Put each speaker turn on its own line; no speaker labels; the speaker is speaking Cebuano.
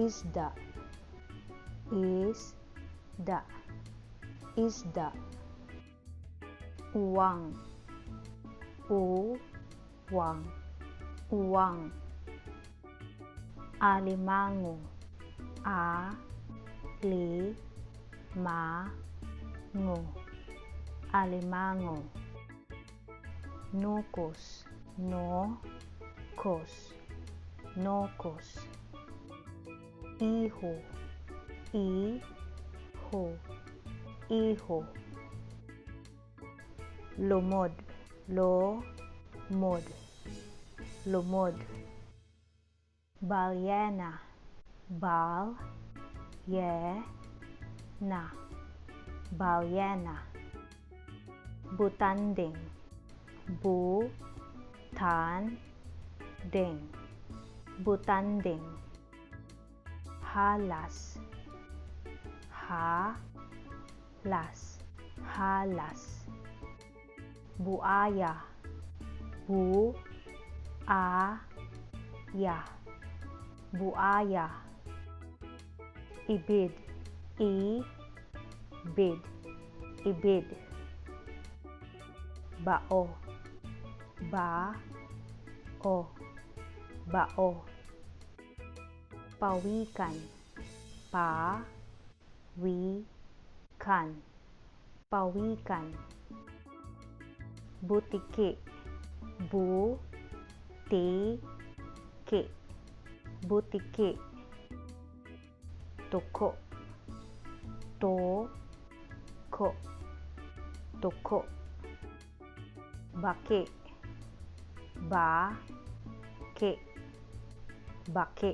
Isda, is da, isda. Uwang, u wang, uwang. Alimango, a li ma ngo, alimango. Nokos, no kos, nokos. Iho, i ho, iho. Lumod, lo mod, lumod. Balyena, bal ye na, balyena. Butanding, bu tan ding, butanding. Halas, ha las, halas. Buaya, bu a ya, buaya. Ibid, i bid, ibid. Bao, ba o, bao. Pawikan, pa wi kan, pawikan. Butiki, bu ti ki, butiki. Tuko, to ko, tuko. Baki, ba ki, baki.